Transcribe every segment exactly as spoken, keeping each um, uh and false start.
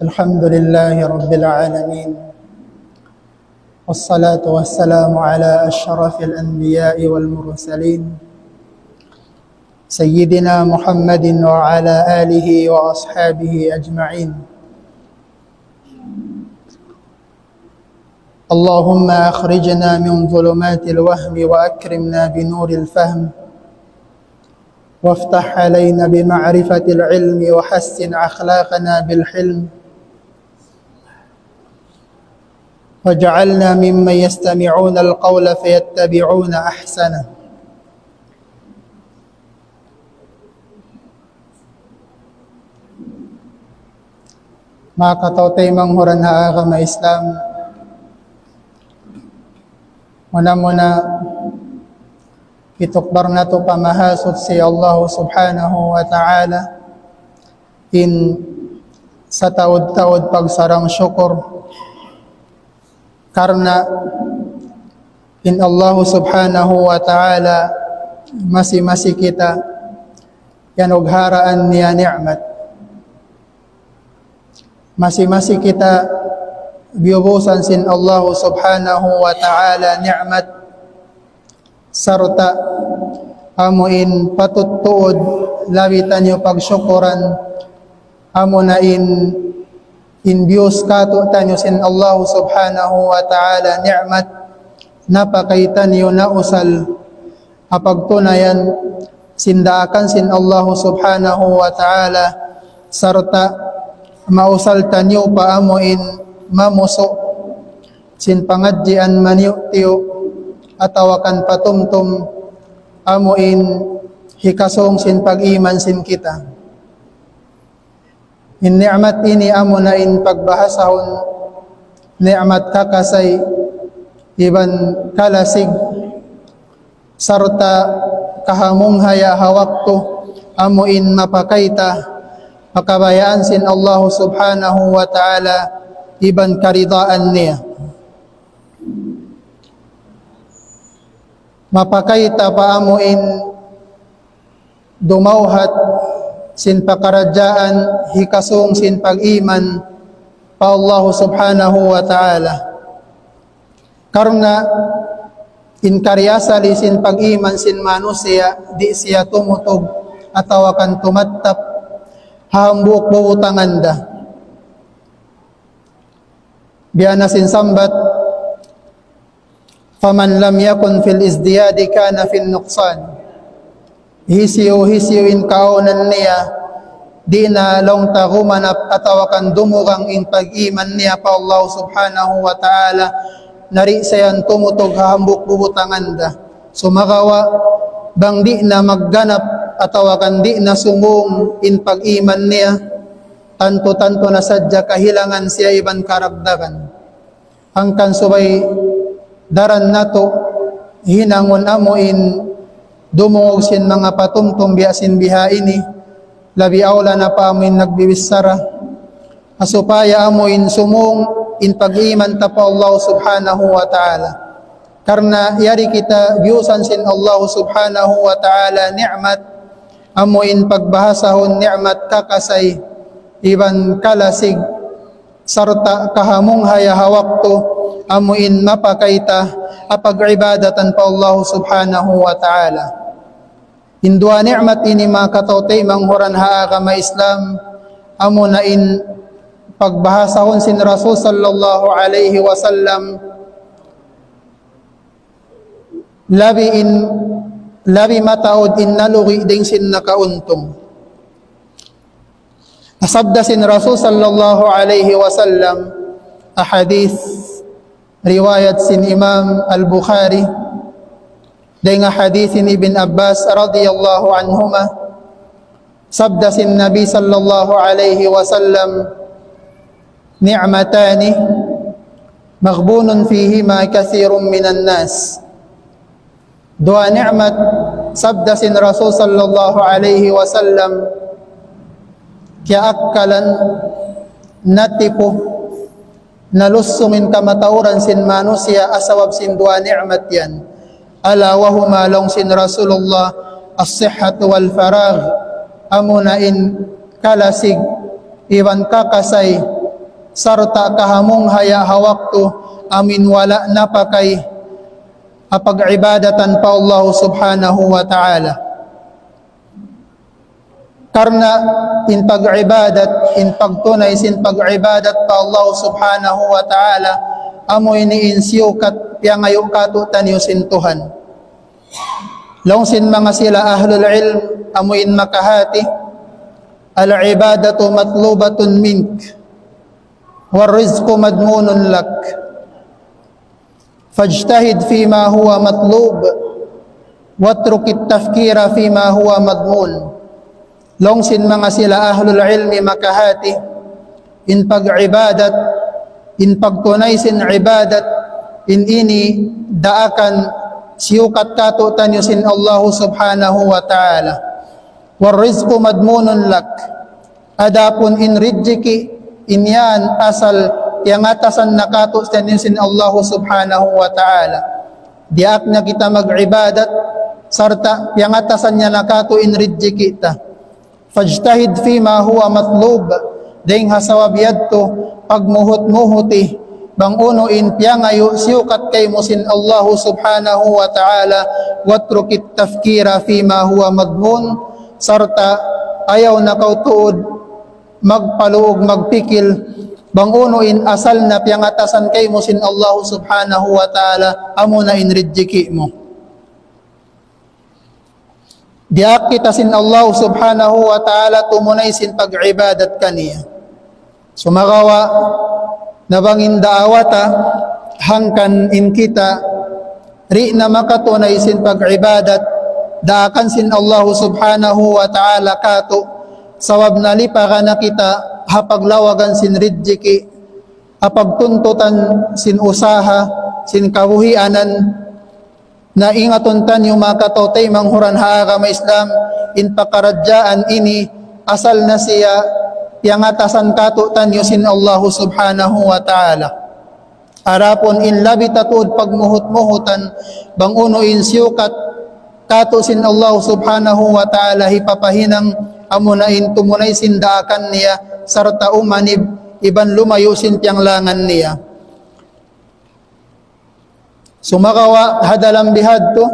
الحمد لله رب العالمين، والصلاة والسلام على أشرف الأنبياء والمرسلين، سيدنا محمد وعلى آله وأصحابه أجمعين. اللهم أخرجنا من ظلمات الوهم وأكرمنا بنور الفهم، وافتح علينا بمعرفة العلم وحسن أخلاقنا بالحلم، واجعلنا ممن يستمعون القول فيتبعون أحسنه. Manga kataymanghuran ha agama Islam, muna-muna, kitukbal natu' pa Mahasuchi Allah Subhanahu wa Ta'ala, in sataud-taud pagsarang-sukul, karna' in Allah Subhanahu wa Ta'ala masi-masi kita iyanugharaan niya ni'mat. Masi-masi kita biyubusan sin Allah Subhanahu wa Ta'ala ni'mat, sarta' amu in patut tuud labi taniyu pagsukuran, amuna in, in biyus kātu'niyu sin Allah Subhanahu wa Ta'ala ni'mat, napakay taniyu, nausal ha pagtunayan sin daakan sin Allah Subhanahu wa Ta'ala, sarta' mausal taniyu pa amu in mamusu' sin pangadjian maniyu'-tiyu' atawa kan patumtum, amu in hikasūng sin pag-iman sin kita. In ni'mat ini amuna in pagbahasahun ni'mat kakasay iban kalasig, sarta' kahamunghaya ha waktu, amu in mapakay ta pa kabayaan sin Allah Subhanahu wa Ta'ala iban karidaan niya. Mapakay ta pa amu in dumawhat sin pakaradjaan hikasūng sin pag-iman pa Allah Subhanahu wa Ta'ala. Karna' in kari asali sin pag-iman sin manusiya', di' siya tumutug atawa kan tumattap ha hambuuk bubutangan da. Biya' na sin sambat, فمن لم يكن في الازدياد كان في النقصان. Hisiyu-hisiyu in kaawnan niya, di' na laung ta gumanap atawa kan dumugang in pag-iman niya pa Allah Subhanahu wa Ta'ala, na di' siya yan tumutug ha hambuuk bubutangan da. Sumagawa', bang di' na magganap atawa kan di' na sumūng in pag-iman niya, tantu-tantu na sadja kahilangan siya iban karagdagan. Hangkan subay daran natu' hinangun amu in dumungug sin manga patumtum biya' sin biha ini, labi awla na pa amu in nagbibichara, ha supaya amu in sumūng in pag-iman ta pa Allah Subhanahu wa Ta'ala. Karna' yari kita biyusan sin Allah Subhanahu wa Ta'ala ni'mat, amu in pagbahasahun ni'mat kakasay iban kalasig, sarta' kahamunghaya ha waktu, amu in mapakay ta ha pag-ibadatan pa Allah Subhanahu wa Ta'ala. In duwa ni'mat ini, manga kataymanghuran ha agama Islam, amuna in pagbahasahun sin Rasul sallallahu alayhi wasallam, labi in, labi mataud in nalugi' dayn sin nakauntung. Sabda sin Rasul sallallahu alayhi wasallam, ha hadith riwayat sin Imam Al-Bukhari, dayn ha hadith sin Ibn Abbas radiyallahu anhuma, sabda sin Nabi sallallahu alayhi wasallam, نعمتان مغبون فيهما كثير من الناس. Duwa ni'mat, sabda sin Rasul sallallahu alayhi wasallam, kiyaakkalan, natipu, nalusung in kamatauran sin manusiya' ha sabab sin duwa ni'mat yan. ألا وهما, laung sin Rasulullah, الصحة والفراغ, amuna in kalasig, iban kakasay, sarta' kahamunghaya ha waktu amun wala' napakay ha pag-ibadatan pa Allah Subhanahu wa Ta'ala. Karna' in pag-ibadat, in pagtunay sin pag-ibadat pa Allah Subhanahu wa Ta'ala, amu ini in siyukat piyangayu' kātu'niyu sin Tuhan. Laung sin manga sila ahlul ilm, amu in makahati, العبادة مطلوبة منك والرزق مضمون لك فاجتهد فيما هو مطلوب واترك التفكير فيما هو مضمون. Laung sin manga sila ahlul ilmi makahati, in pag-ibadat, in pagtunay sin ibadat, in ini daakan siyukat kātu'niyu sin Allah Subhanahu wa Ta'ala. والرزق مضمون لك. Adapun in rijiki', in yan asal piyangatasan na kātu'niyu sin Allah Subhanahu wa Ta'ala. Diyaak na kita mag-ibadat, sarta' piyangatasan niya na kātu' in rijiki' ta. فاجتهد فيما هو مطلوب. Dayng ha sabab yadtu, pagmuhut-muhuti, bang unu in piyangayu' siyukat kaymu sin Allah Subhanahu wa Ta'ala, واترك التفكير فيما هو مضمون, sarta' ayaw na kaw tuud magpaluug, magpikil, bang unu in asal na piyangatasan kaymu sin Allah Subhanahu wa Ta'ala, amu na in rijiki' mu. Diyaak kita sin Allah Subhanahu wa Ta'ala tumunay sin pag-ibadat kaniya. Sumagawa', na bang in daawa ta, hangkan in kita, di' na makatunay sin pag-ibadat, daakan sin Allah Subhanahu wa Ta'ala kātu', sabab nalipagan na kita, ha paglawagan sin rijiki', ha pagtuntutan sin usaha, sin kabuhianan, na ingatun taniyu manga kataymanghuran ha agama Islam, in pakaradjaan ini asal na siya piyangatasan kātu'niyu sin Allahu Subhanahu wa Ta'ala. Adapun in labi ta tuud pagmuhut-muhutan, bang unu in siyukat kātu' sin Allahu Subhanahu wa Ta'ala hipapahinang, amu na in tumunay sin daakan niya, sarta' umanib, iban lumayu' sin piyanglangan niya. Sumagawa' ha dalam bihadtu,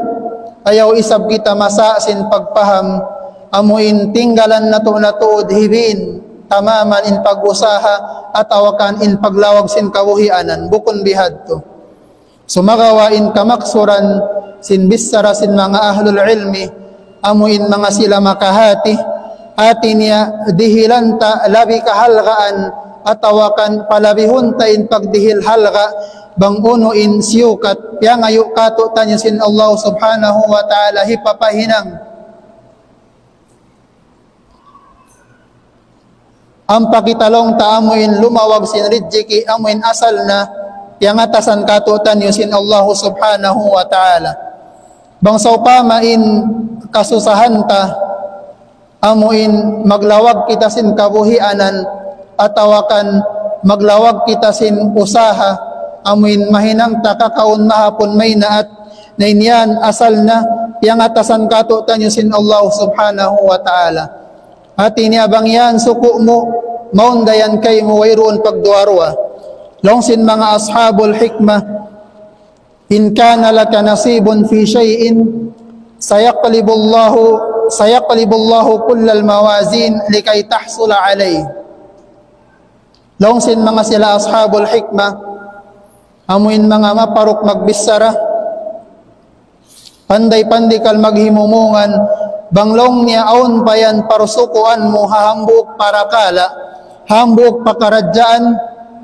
ayaw isab kita masa' sin pagpaham, amu in tinggalan natu' na tuud hibin, tamaman in pag-usaha, atawa kan in paglawag sin kabuhianan, bukun bihadtu. Sumagawa' in kamaksuran sin bichara sin manga ahlul ilmi, amu in manga sila makahati, hati niya dihilan ta labi kahalgaan, atawa kan palabihun ta in pagdihil halga', bang unu in siyukat, piyangayu' kātu'niyu sin Allah Subhanahu wa Ta'ala hipapahinang. Ampa kita laung ta amu in lumawag sin rijiki', amu in asal na piyangatasan kātu'niyu sin Allahu Subhanahu wa Ta'ala. Bang sawpama in kasusahan ta, amu in maglawag kita sin kabuhianan, atawa kan maglawag kita sin usaha, amu in mahinang ta kakaun mahapun maynaat, na in yan asal na piyangatasan kātu'niyu sin Allah Subhanahu wa Ta'ala. Hati niya bang yan suku' mu, mawn da yan kaymu wayruun pagduwa-ruwa. Laung sin manga ashabul hikmah, إن كان لك نصيب في شيء سيقلب الله، سيقلب الله كل الموازين لكي تحصل عليه. Laung sin manga sila ashabul hikmah, amu in manga maparuk magbichara, panday-pandikal maghimumungan, bang laung niya awn pa yan parsukuan mu ha hambuuk parakala', ha hambuuk pakaradjaan,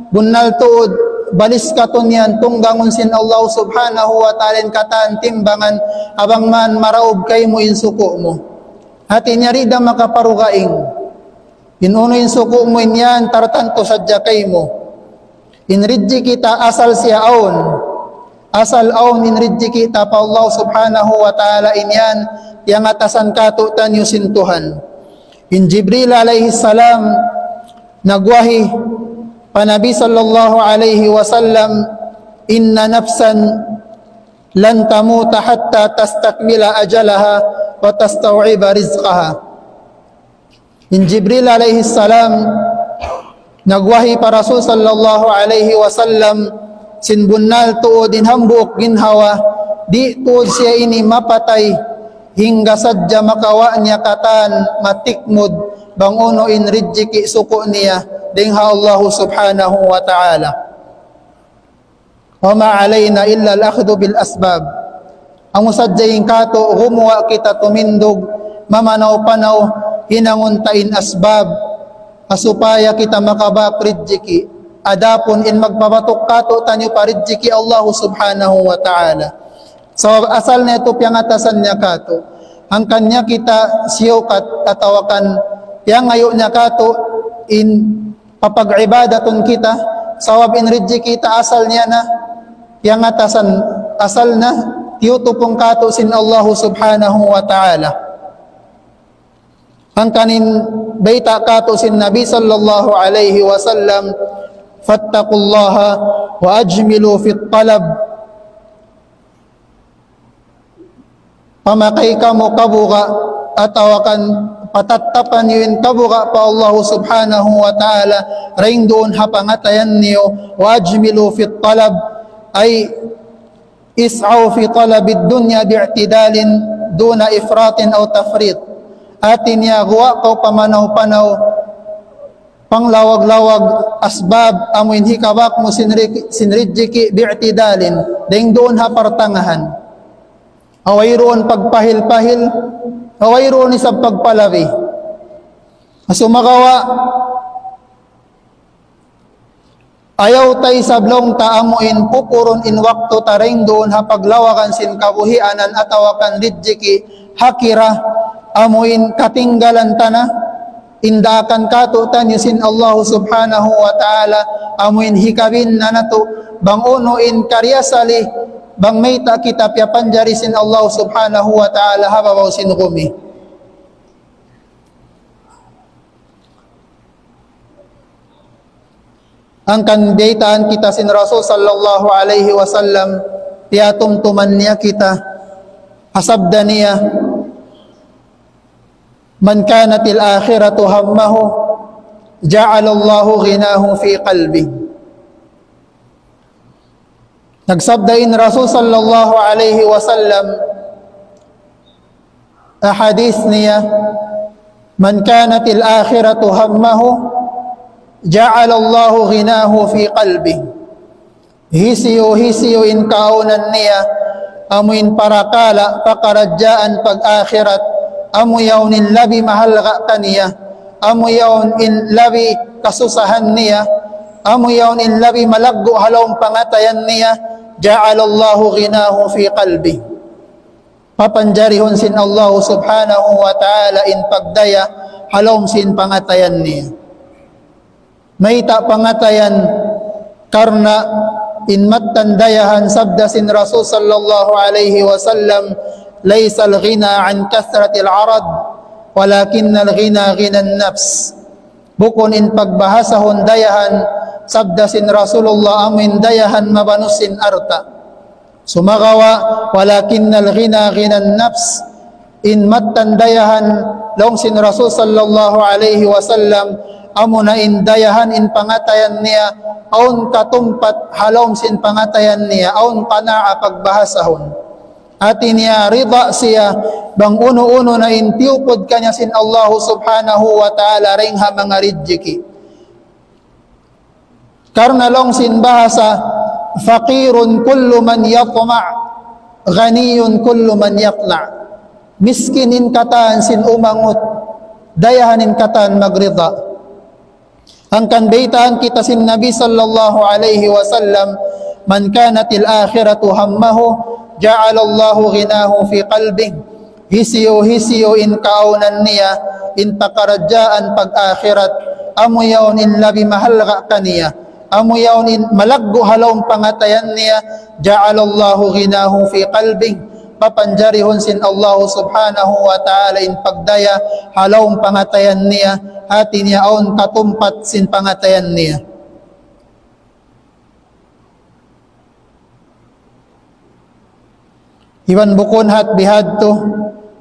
bunnal tuud, balis katun yan tunggangun sin Allah Subhanahu wa Ta'ala in katan timbangan, bang man maraub kaymu in suku' mu. Hati niya di' da makaparugaing. In unu in suku' mu in yan tartantu sadja kaymu. In rijiki' ta asal siya awn. Asal awn in rijiki' ta pa Allah Subhanahu wa Ta'ala in yan piyangatasan kātu'niyu sin Tuhan. In Jibril alayhi salam nagwahi pa Nabi sallallahu alayhi wasallam, إن نفسا لن تموت حتى تستكمل أجلها وتستوعب رزقها. In Jibril alayhi salam, nagwahi pa Rasul sallallahu alayhi wasallam, sin bunnal tuud in hambuuk ginhawa, di' tuud siya ini mapatay, hangga sadja makawa' niya katan matikmud, bang unu in rijiki' suku' niya, dayn ha Allahu subhanahu wa ta'ala. وما علينا إلا الأخذ بالأسباب. Amu sadja in katu', gumuwa' kita tumindug, mamanaw-panaw, hinangun ta in asbab, ha supaya kita makabak rijiki'. Adapun in magpabatuk katu'taniyu pa rijiki' Allah subhanahu wa ta'ala. Sabab asal niya tu piyangatasan niya katu'. Hangkan niya kita siyukat atawa kan piyangayu' niya katu' in papag-ibadatun kita, sabab in rijiki' ta asal niya na, piyangatasan, asal na, tiyutupun katu' sin Allahu subhanahu wa ta'ala. Hangkan in bayta' katu' sin Nabi sallallahu alayhi wasallam, فاتقوا الله وأجملوا في الطلب. Pamakay kamu kabuga', atawa kan patattapan niyu in kabuga' pa Allahu subhanahu wa ta'ala, dayn duun ha pangatayan niyu, وأجملوا في الطلب، أي اسعوا في طلب الدنيا باعتدال دون إفراط أو تفريط. Hati niya guwa' kaw pamanaw-panaw, panglawag-lawag asbab amu in hikabak mu sin ri-, sin rijiki' bi'tidalin, dayn duun ha partangahan. Wayruun pagpahil-pahil, wayruun isab pagpalabi. Sumagawa', ayaw ta isab laung ta amu in pupurun in waktu ta dayn duun ha paglawagan sin kabuhianan atawa kan rijiki' ha kira amu in katinggalan ta na, in daakan katu'taniyu sin Allahu subhanahu wa ta'ala, amu in hikabin na natu', bang unu in kariyasali, bang mayta' kita piyapanjari sin Allahu subhanahu wa ta'ala ha babaw sin gumi. Hangkan biyaytaan kita sin Rasul sallallahu alayhi wasallam, piyatumtuman niya kita, ha sabda niya, من كانت الآخرة همه جعل الله غناه في قلبه. Nagsabda in Rasul sallallahu alayhi wasallam, ha hadith niya, من كانت الآخرة همه جعل الله غناه في قلبه. Hisiyu-hisiyu in kaawnan niya, amu in parakala' pakaradjaan pag-akhirat, amu yaun in labi mahalga' kaniya, amu yaun in labi kasusahan niya, amu yaun in labi malaggu' ha lawm pangatayan niya, جعل الله غناه في قلبه. Papanjarihun sin Allahu subhanahu wa ta'ala in pagdaya ha lawm sin pangatayan niya. Mayta' pangatayan? Karna' in mattan dayahan, sabda sin Rasul sallallahu alayhi wasallam, ليس الغنى عن كثرة العرض ولكن الغنى غنى النفس. Bukun in pagbahasahun dayahan, sabda sin Rasulullah, amu in dayahan mabanus sin alta'. Sumagawa', ولكن الغنى غنى النفس, in mattan dayahan, laung sin Rasul sallallahu alayhi wasallam, amuna in dayahan in pangatayan niya, awn katumpat ha lawm sin pangatayan niya, awn qanaa pagbahasahun. Hati niya rida siya, bang unu-unu na in tiyupud kaniya sin Allahu subhanahu wa ta'ala dayn ha manga rijiki'. Karna' laung sin bahasa, فقير كل من يطمع، غني كل من يقنع. Miskin in katan sin umangut, dayahan in katan magrida. Hangkan baytaan kita sin Nabi sallallahu alayhi wasallam, من كانت الآخرة همه جعل الله غناه في قلبه. Hisiyu-hisiyu in kaawnan niya, in pakaradjaan pag-akhirat, amu yaun in labi mahalga' kaniya, amu yaun in malaggu' ha lawm pangatayan niya, جعل الله غناه في قلبه. Papanjarihun sin Allahu subhanahu wa ta'ala in pagdaya ha lawm pangatayan niya, hati niya awn katumpat sin pangatayan niya. Iban bukun hat bihadtu,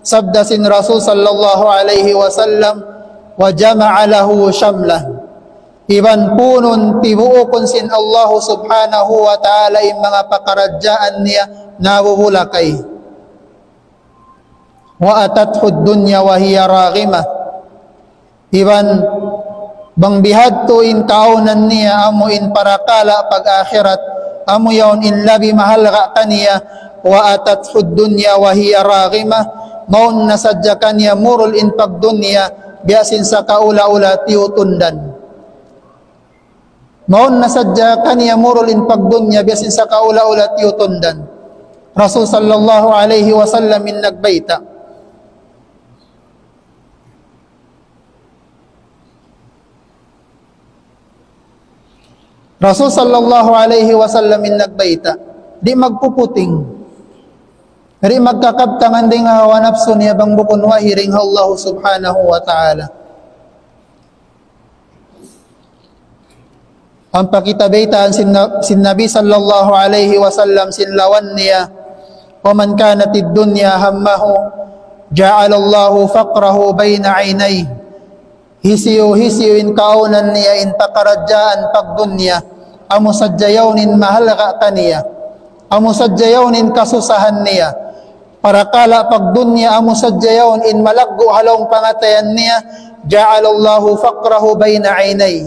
sabda sin Rasul sallallahu alayhi wasallam, وجمع له شمله. Iban punun tibuukun sin Allahu subhanahu wa ta'ala in manga pakaradjaan niya nabubulakay. وأتته الدنيا وهي راغمة. Iban bang bihadtu in kaawnan niya amu in parakala' pag-akhirat, amu yaun in labi mahalga' kaniya, وأتته الدنيا وهي راغمة, mawn na sadja kaniya murul in pagdunya, biya' sin sakaula-ula tiyutundan. Mawn na sadja kaniya murul in pagdunya, biya' sin sakaula-ula tiyutundan. Rasul sallallahu alayhi wasallam in nagbayta'. Rasul sallallahu alayhi wasallam in nagbayta', di' magpuputing, di' magkakabtangan dayn ha hawa napsu niya bang bukun wahi dayn ha Allah subhanahu wa ta'ala. Ampa kita baytaan sin, sin Nabi sallallahu alayhi wasallam sin lawan niya, ومن كانت الدنيا همه جعل الله فقره بين عينيه. Hisiyu-hisiyu in kaawnan niya in pakaradjaan pagdunya, amu sadja yaun in mahalga' kaniya, amu sadja yaun in kasusahan niya. Parakala' pagdunya amu sadja yaun in malaggu' ha lawm pangatayan niya, جعل الله فقره بين عينيه.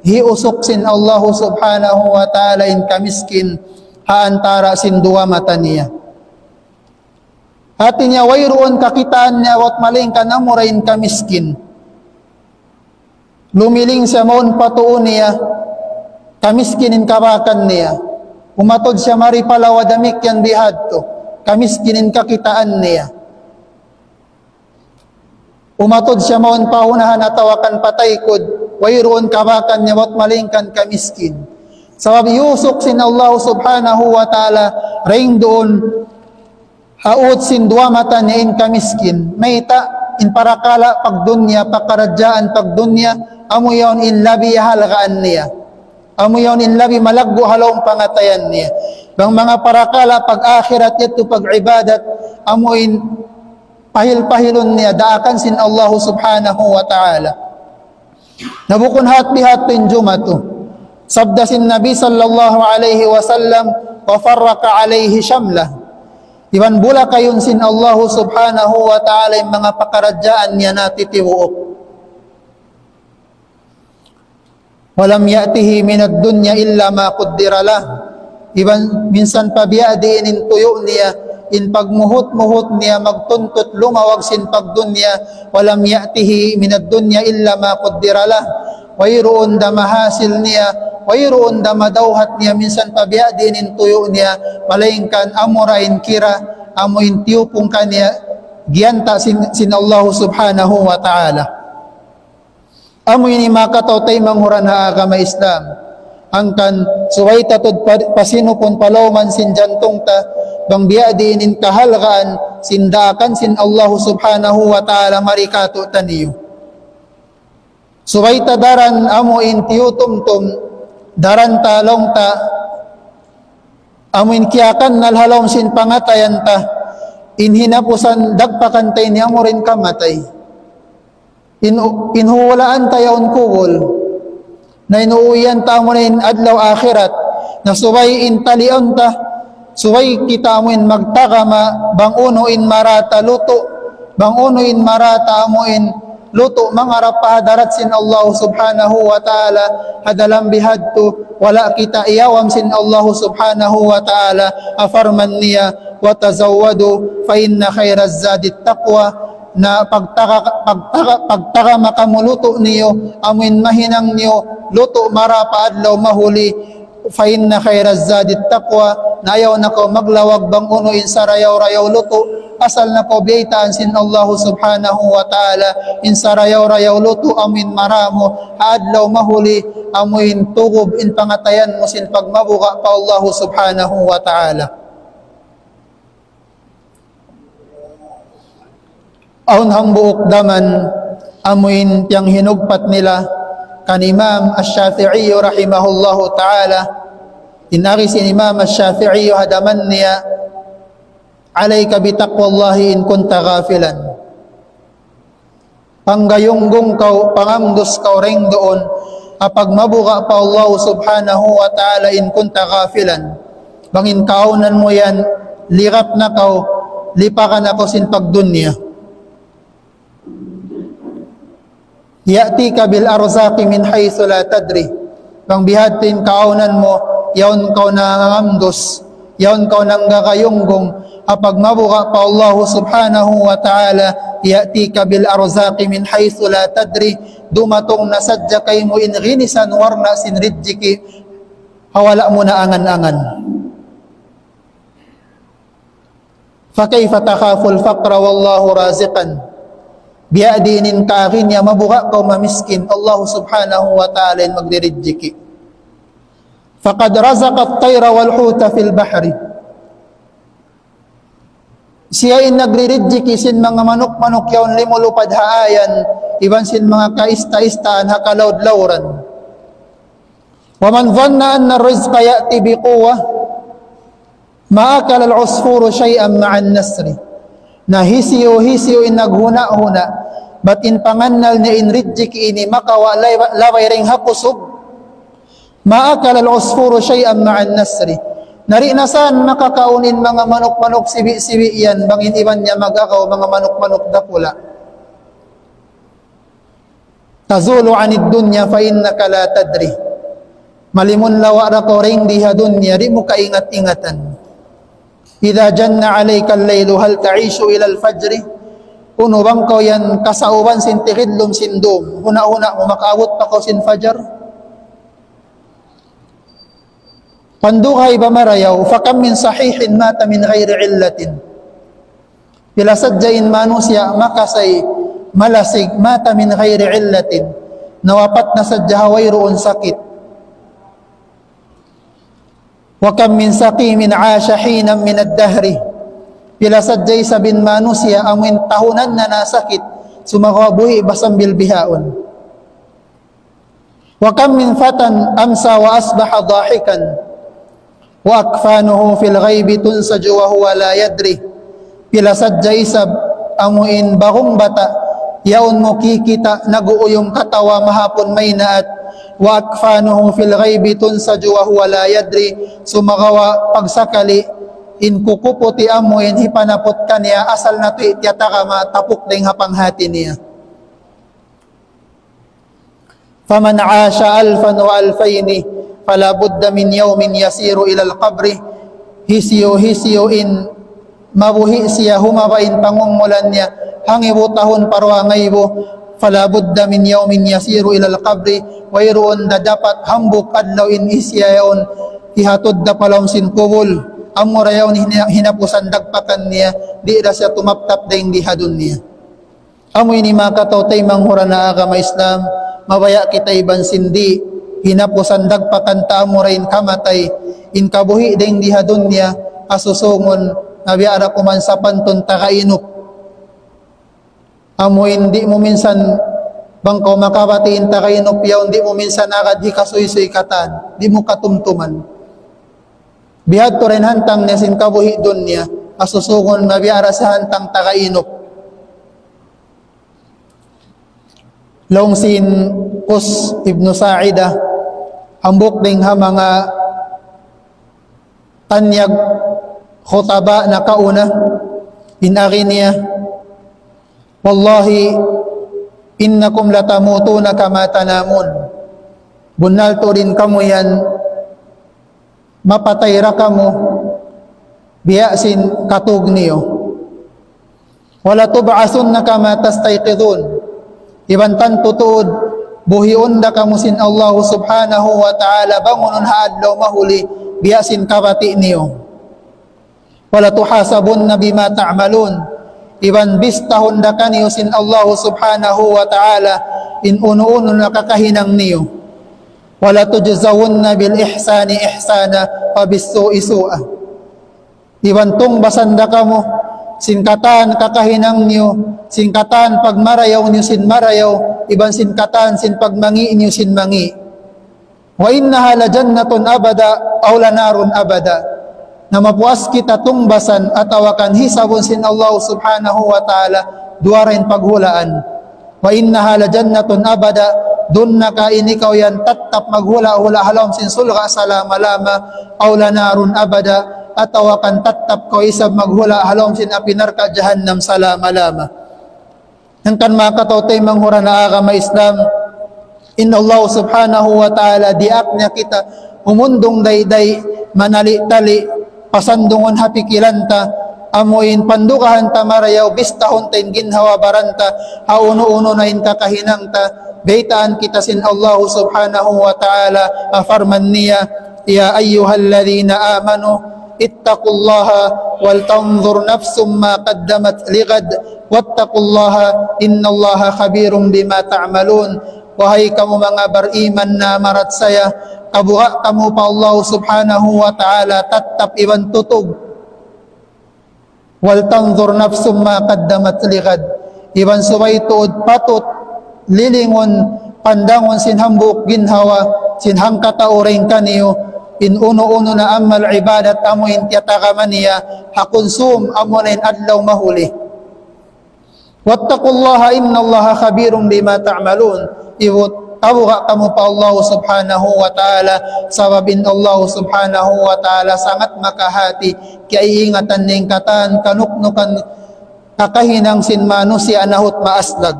Hiusuk sin Allahu subhanahu wa ta'ala in kamiskin ha antara' sin duwa mata niya. Hati niya wayruun kakitaan niya bat malaingkan amura in kamiskin. Lumiling siya mawn pa tuu niya, kamiskin in kabakan niya. Umatud siya mari pa lawa damikkiyan bihadtu, kamiskin in kakitaan niya. Umatud siya mawn pa unahan atawa kan pa taykud, wayruun kabakan niya bat malaingkan kamiskin. Sabab iyusuk sin Allah subhanahu wa ta'ala dayn duun ha ut sin duwa mata niya in kamiskin. Mayta'? In parakala' pagdunya, pakaradjaan pagdunya, amu yaun in labi halgaan niya. Amu yaun in labi malaggu' ha lawm pangatayan niya. Bang manga parakala' pag-akhirat yadtu pag-ibadat, amu in pahil-pahilun niya daakan sin Allah subhanahu wa ta'ala. Na bukun hat bihat in jumatu. Sabda sin Nabi sallallahu alayhi wasallam, وفرق عليه شمله. Iban bulakayun sin Allahu subhanahu wa ta'ala in manga pakaradjaan niya natitibuuk. ولم يأته من الدنيا إلا ما قدر له. Iban minsan pa biya' diin in tuyu' niya, in pagmuhut-muhut niya magtuntut lumawag sin pagdunya, ولم يأته من الدنيا إلا ما قدر له. Wayruun da mahasil niya, wayruun da madawhat niya, minsan pa biya' diin in tuyu' niya, malaingkan amura in kira, amu in tiyupung kaniya, giyanta' sin, sin Allah subhanahu wa ta'ala. Amu ini manga kataw-taymanghuran ha agama Islam. Hangkan subay ta tuud pa-, pasinupun pa lawman sin jantung ta, bang biya' diin in kahalgaan sin daakan sin Allah subhanahu wa ta'ala mari kātu'niyu. Subay ta daran amu in tiyutumtum, daran ta laung ta, amu in kiyakannal ha lawm sin pangatayan ta, in hinapusan dagpakan ta ini amu in kamatay. In, in hulaan ta yaun kubul. Na in uwian ta amu na in adlaw akhirat. Na subay in taliun ta, subay kita amu in magtagama, bang unu in mara ta lutu', bang unu in mara ta amu in lutu' mangarap pa hadarat sin Allah subhanahu wa ta'ala, ha dalam bihadtu, wala' kita iyawam sin Allah subhanahu wa ta'ala, ha parman niya, وتزودوا فإن خير الزاد التقوى. Na pagtaga-, pagtaga-, pagtagama kamu lutu' niyu, amu in mahinang niyu lutu' mara pa adlaw mahuli, فإن خير الزاد التقوى, na ayaw na kaw maglawag bang unu in sarayaw-rayaw lutu', asal na kaw biyaytaan sin Allah subhanahu wa ta'ala, in sarayaw-rayaw lutu' amu in mara mu, ha adlaw mahuli, amu in tugub in pangatayan mu sin pagmabuga' pa Allah subhanahu wa ta'ala. Awn hambuuk daman amu in piyanghinugpat nila kan Imam Ash-Shafi'i rahimahullahu ta'ala. In agi sin Imam Ash-Shafi'i ha daman niya, عليك بتقوى الله إن كنت غافلا. Panggayunggung kaw, pangamdus kaw dayn duun, apabila mabuga' pa Allah subhanahu wa ta'ala, in kunta ghafilan. Bang in kaawnan mu yan, lirap na kaw, lipakan na kaw sin pagdunya. يأتيك بالأرزاق من حيث لا تدري. Bang bihadtu in kaawnan mu, yaun kaw nangangamdus, yaun kaw nanggagayunggung, apabila mabuga' pa Allah subhanahu wa ta'ala, يأتيك بالأرزاق من حيث لا تدري, dumatung na sadja kaymu in ginisan warna' sin rijiki', ha wala' mu na angan-angan. فكيف تخاف الفقر والله رازقا. Biya' diin in kaagi niya mabuga' kaw mamiskin, Allah subhanahu wa ta'ala in magdirijiki'. فقد رزق الطير والحوت في البحر. Siya in nagdirijiki' sin manga manuk-manuk yaun limulupad ha ayan, iban sin manga kaista-istaan ha kalaud-lauran. ومن ظن أن الرزق يأتي بقوة ما أكل العصفور شيئا مع النسر. Na hisiyu-hisiyu in naghuna'-huna', bat in pangannal niya in rijiki' ini makawa' lay-, labay dayn ha kusug. ما أكل العصفور شيئا مع النسر. Na di' na san makakaun in manga manuk-manuk sibi'-sibi' yan, bang in iban niya mag-agaw manga manuk-manuk dakula'. تزول عن الدنيا فإنك لا تدري. Malimun lawa' da kaw dayn di ha dunya, di' mu kaingat-ingatan. إذا جن عليك الليل هل تعيش إلى الفجر؟ Unu bang kaw yan kasauban sin tigidlum sin dum, huna'-huna' mu makaabut pa kaw sin fajar? Panduhay ba marayaw, فكم من صحيح مات من غير علة. Pila sadja in manusiya' makasay, malasig, مات من غير علة. Nawapat na sadja ha wayruun sakit. وكم من سقيم عاش حينا من الدهر. Pila sadja isab in manusiya' amuin tahunan na nasakit, sumagawa' buhi' ba sambil bihaun. وكم من فتى أمسى وأصبح ضاحكا وأكفانه في الغيب تنسج وهو لا يدري. Pila sadja isab amuin bagong bata', yaun mu kikita' nag-uuyum katawa mahapun maynaat, وأكفانه في الغيب تنسج وهو لا يدري, sumagawa' pagsakali in kukuputi amuin hipanaput kaniya asal na tuwi' tiyatagama tapuk dayn ha panghati niya. فمن عاش ألفا وألفين فلا بد من يوم يسير إلى القبر. Hisiyu-hisiyu in mabuhi' siya humaba' in pangumulan niya, hangibu tahun pa duwa ngaibu, فلا بد من يوم يسير إلى القبر, wayruun da dapat hambuuk adlaw in siya yaun hihatud da pa lawm sin kubul, amura yaun hina-, hinapusan dagpakan niya, di' da siya tumaptap dayn di ha dunya. Amu ini manga kataw-taymanghuran ha agama Islam, mabaya' kita iban sin di' hinapusan dagpakan ta amura in kamatay, in kabuhi' dayn di ha dunya, asusungun, na biya' da kuman sapantun taga inup. Amu in di' mu minsan bang kaw makabati' in taga inup yaun, di' mu minsan agad hikasuysuy katan, di' mu katumtuman. Bihadtu da in hantang niya sin kabuhi' dunya, asusungun na biya' da sa hantang taga inup. Laung sin Qus ibnu Sa'ida, hambuuk dayn ha manga tanyag khutaba nakauna, in agi niya, والله إنكم لتموتون كما تنامون. Bunnal tuud in kamu yan mapatay da kamu biya' sin katug niyu. ولتبعثن كما تستيقظون. Iban tantu tuud, buhiun da kamu sin Allah subhanahu wa ta'ala, bangunun ha adlaw mahuli, biya' sin kabati' niyu. ولتحاسبن بما تعملون. Iban bistahun da kaniyu sin Allah subhanahu wa ta'ala, in unu-unu na kakahinang niyu. ولتجزون بالإحسان إحسانا وبالسوء سوءا. Iban tungbasan da kamu, sin katan kakahinang niyu, sin katan pagmarayaw niyu sin marayaw, iban sin katan sin pagmangi' niyu sin mangi'. وإنها لجنة أبدا أو لنار أبدا. Na mapuas kita tungbasan atawa kan hisabun sin Allah subhanahu wa ta'ala, duwa ra in paghulaan. وإنها لجنة أبدا, duun na ka in ikaw yan tattap maghula'-hula' ha lawm sin surga' salama-lama, أو لنار أبدا, atawa kan tattap kaw isab maghula' ha lawm sin api narka' jahannam salama-lama. Hangkan manga kataymanghuran ha agama Islam, in Allah subhanahu wa ta'ala diyaak niya kita humundung dayday, manali'-tali', pasandungun ha pikilan ta, amu in pandugahan ta marayaw, bistahun ta in ginhawa-baran ta, ha unu-unu na in kakahinang ta, baytaan kita sin Allah subhanahu wa ta'ala, ha parman niya, يا أيها الذين آمنوا اتقوا الله ولتنظر نفس ما قدمت لغد واتقوا الله إن الله خبير بما تعملون. Wahai kamu manga bariman na marachaya, kabuga' kamu pa Allah subhanahu wa ta'ala tattap iban tutug. ولتنظر نفس ما قدمت لغد. Iban subay tuud patut lilingun, pandangun sin hambuuk ginhawa sin hangkatau dayn kaniyu, in unu-unu na amal ibadat amu in tiyatagama niya ha kunsum amu na in adlaw mahuli. واتقوا الله إن الله خبير بما تعملون. Iban kabuga' kamu pa Allah subhanahu wa ta'ala, sabab in Allah subhanahu wa ta'ala sangat makahati, kiyaiingatan niya in katan kanuknukan kakahinang sin manusiya' nahut maaslag.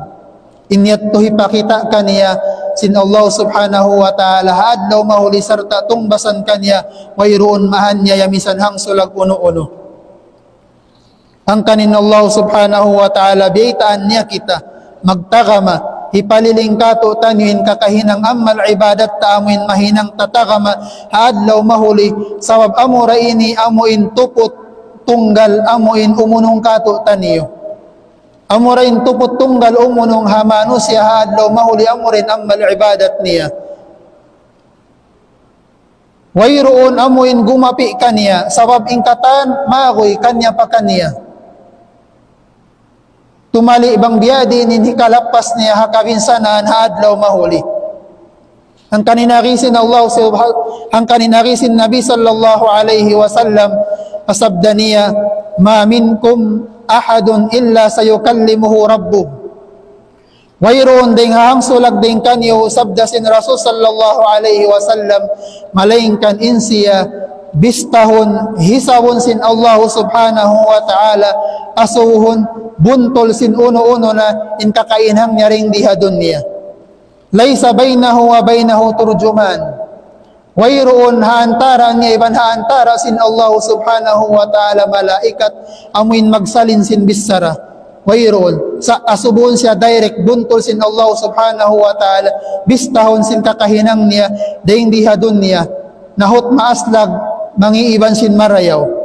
In yadtu hipakita' kaniya sin Allah subhanahu wa ta'ala ha adlaw mahuli sarta' tungbasan kaniya, wayruun mahan niya ya misan hangsulag unu-unu. Hangkan in Allah subhanahu wa ta'ala biyaytaan niya kita magtagama, hipaliling kātu'niyu in kakahinang amal ibadat ta amu in mahinang ta tagama ha adlaw mahuli, sabab amura ini amu in tuput tunggal amu in umunung kātu'niyu. Amura in tuput tunggal umunung ha manusiya' ha adlaw mahuli amura in amal ibadat niya. Wayruun amu in gumapi' kaniya, sabab in katan maguy kaniya pa kaniya. Tumali bang biyadiin in hikalappas niya ha kabinsanaan ha adlaw mahuli. Hangkan in agi sin Allah subha-, hangkan in agi sin Nabi sallallahu alayhi wasallam, sabda niya, ما منكم أحد إلا سيكلمه ربه. Wayruun dayn ha hangsulag dayn kaniyu, sabda sin Rasul sallallahu alayhi wasallam, malaingkan in siya bistahun, hisabun sin Allah subhanahu wa ta'ala, asubuhun buntul sin unu-unu na in kakahinang niya dayn di ha dunya. ليس بينه وبينه ترجمان. Wayruun ha antara niya iban ha antara sin Allah subhanahu wa ta'ala malaikat amu in magsalin sin bichara. Wayruun. Sa' asubuhun siya direct buntul sin Allah subhanahu wa ta'ala, bistahun sin kakahinang niya dayn di ha dunya, nahut maaslag mangi' iban sin marayaw.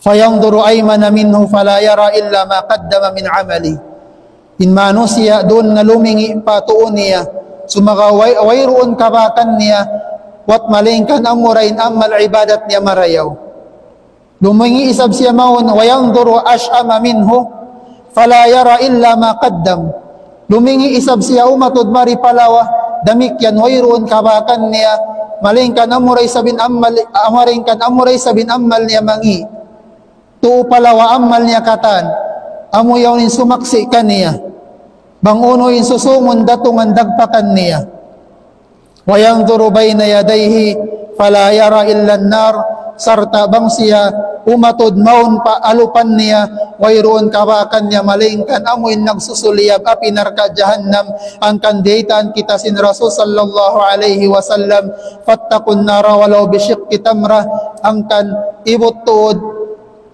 فينظر أيمن منه فلا يرى إلا ما قدم من عمله. In manusiya' duun na lumingi' pa tuu niya, sumagawa' way-, wayruun kabakan niya, wat malaingkan amura in amal ibadat niya marayaw. Lumingi' isab siya mawn, وينظر أشأم منه فلا يرى إلا ما قدم. Lumingi' isab siya umatud mari pa lawa, damikkiyan wayruun kabakan niya, malaingkan amura isab in amal, malaingkan amura isab in amal niya mangi'. Tuu pa lawa amal niya katan, amu yaun in sumaksi' kaniya. Bang unu in susungun datungan dagpakan niya. وينظر بين يديه فلا يرى إلا النار, sarta' bang siya umatud mawn pa alupan niya, wayruun kabakan niya malaingkan amu in nagsusuliyab api narka' jahannam. Hangkan biyaytaan kita sin Rasul sallallahu alayhi wasallam, فاتقوا النار ولو بشق تمرة. Hangkan ibut tuud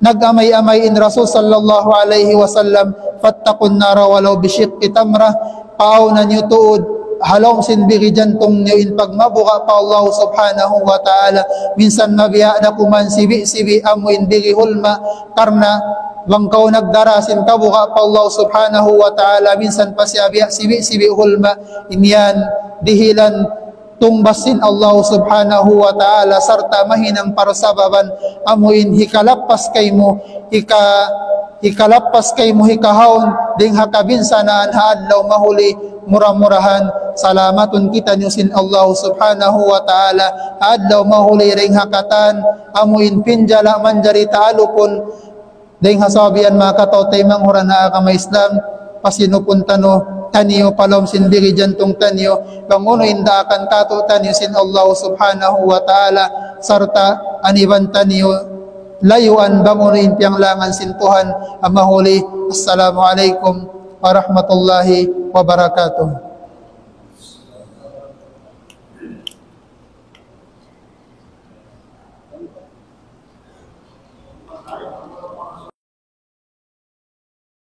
nag-amay-amay in Rasul sallallahu alayhi wasallam, فاتقوا النار ولو بشق تمرة, paawnan niyu tuud, ha lawm sin bigi jantung niyu in pagmabuga' pa Allah subhanahu wa ta'ala, minsan mabiya' da kuman sibi'-sibi' amu in bigi hulma, karna' bang kaw nagdara sin kabuga' pa Allah subhanahu wa ta'ala, minsan pa siya biya' sibi'-sibi' hulma, in yan dihilan tungbas sin Allah subhanahu wa ta'ala, sarta' mahinang parsababan amu in hikalappas kaymu, hika-, hikalappas kaymu, hikahaun dayn ha kabinsanaan ha adlaw mahuli. Mura-murahan salamatun kitaniyu sin Allah subhanahu wa ta'ala ha adlaw mahuli dayn ha katan amu in pinjala' manjari ta alupun. Dayn ha sabab yan, manga kataymanghuran ha agama Islam, pasinupun tanu, taniyu pa lawm sin bigi jantung taniyu, bang unu in daakan kātu'niyu sin Allah Subhanahu wa Ta'ala, sarta' aniban taniyu layuan bang unu in piyanglangan sin Tuhan. Amuna huli, Assalamu alaykum warahmatullahi wabarakatuh.